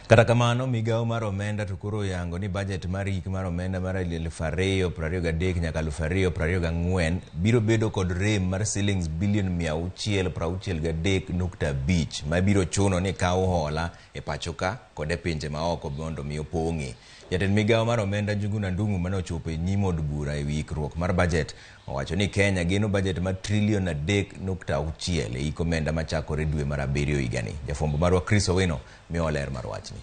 Kata kamano, migawo mar omenda to koro oyango ni bajet mar hik mar omenda mar 2023 nyaka 2024 biro bedo kod rem mar silings bilion 663.5 ma biro chuno ni kaw hola e pacho ka kod e pinje maoko mondo mi opong'e. Jatend migawo mar omenda Njuguna Ndung'u mane ochopo e nyim od bura e wi ikruok mar bajet owacho ni Kenya geno bajet mar trilion 3.6 e hik omenda machakore dwe mar abiriyo higani. Jafwambo marwa Chris Owino miyowa ler mar wachni.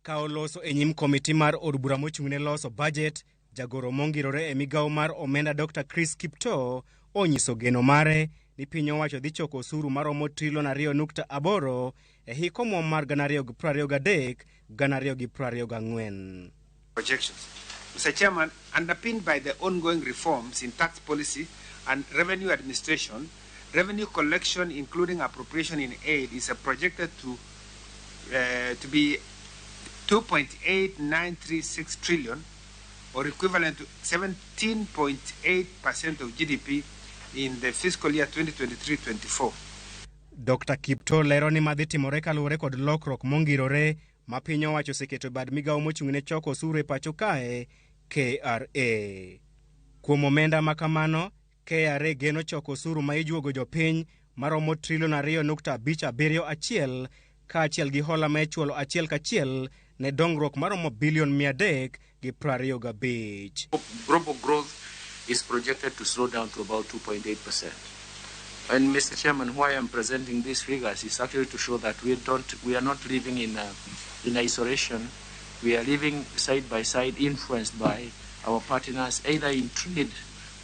Ka oloso e nyim komiti mar od bura mochung' ne loso bajet, jagoro mongirore e migawo mar omenda Dr. Chris Kiptoo onyiso geno mare ni piny owacho dhi choko osuru maromo trilion 2.8 e hik omwom mar 2023 2024. Projections. Mr. Chairman, underpinned by the ongoing reforms in tax policy and revenue administration, revenue collection, including appropriation in aid, is projected to be 2.8936 trillion, or equivalent to 17.8% of GDP in the fiscal year 2023-24. Dr. Kiptoo lero ni madhi timore kaluwore kod lokruok mongirore ma piny owacho oseketo e bad migawo mochung' ne choko osuru e pacho kae KRA. Kuom omenda ma kamano, KRA geno choko osuru ma ijuogo jopiny maromo trilion 2.571 kaachiel gi hola ma ichulo achiel kachiel ne dongruok maromo bilion 325. Global growth is projected to slow down to about 2.8%. And Mr. Chairman, why I'm presenting these figures is actually to show that we are not living in isolation. We are living side by side, influenced by our partners, either in trade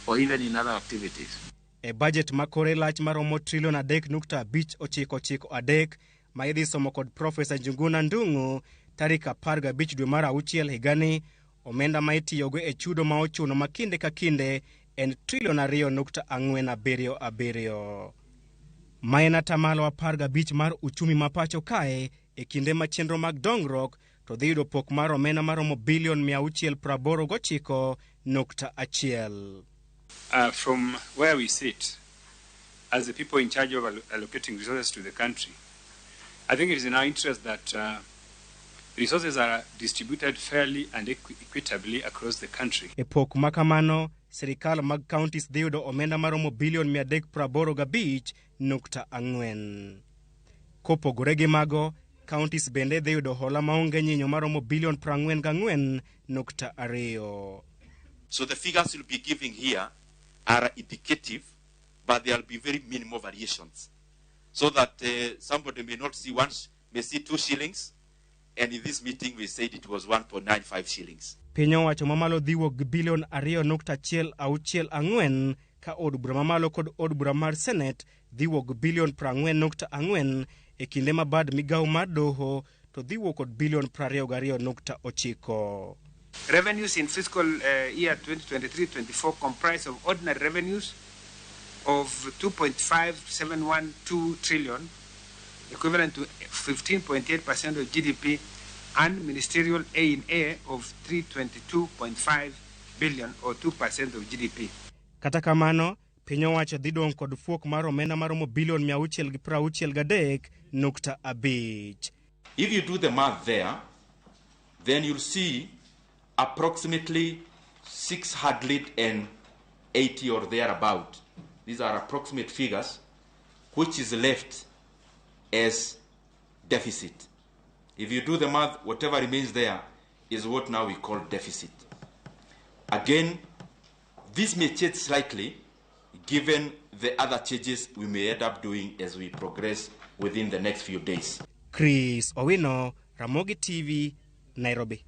or even in other activities. E bajet ma kore lach maromo trilion 3.5993 ma idhi somo kod Profesa Njuguna Ndung'u tarik 15 dwe mar auchiel higani, omenda ma itiyogo e chudo ma ochuno ma kinde ka kinde en trilion 2.477. Ma en atamalo 15 mar uchumi ma pacho kae e kinde ma chenro mag dongruok to dhi yudo pok mar omenda maromo bilion 689.1. From where we sit, as the people in charge of allocating resources to the country, I think it is in our interest that resources are distributed fairly and equitably across the country. E pok ma kamano, sirikal mag counties dhi yudo omenda maromo bilion 385.4. Kopogore gi mago, counties bende dhi yudo hola maonge nyinyo maromo bilion 44.2. So the figures you'll be giving here are indicative, but there will be very minimal variations. So that somebody may not see one, may see 2 shillings, and in this meeting we said it was 1.95 shillings. Piny owacho mamalo dhi wuok gi bilion 2.164 ka od bura mamalo kod od bura mar Senate dhi wuok gi bilion 40.4 e kinde ma bad migawo mar doho to dhi wuok kod bilion 22.9. Revenues in fiscal year 2023-24 comprise of ordinary revenues of 2.5712 trillion, equivalent to 15.8% of GDP, and ministerial A in A of 322.5 billion or 2% of GDP. Kata kamano, piny owacho dhi dong' kod fuok mar omenda maromo bilion 663.5. If you do the math there, then you'll see approximately 680 or thereabout. These are approximate figures, which is left as deficit. If you do the math, whatever remains there is what now we call deficit. Again, this may change slightly given the other changes we may end up doing as we progress within the next few days. Chris Owino, Ramogi TV, Nairobi.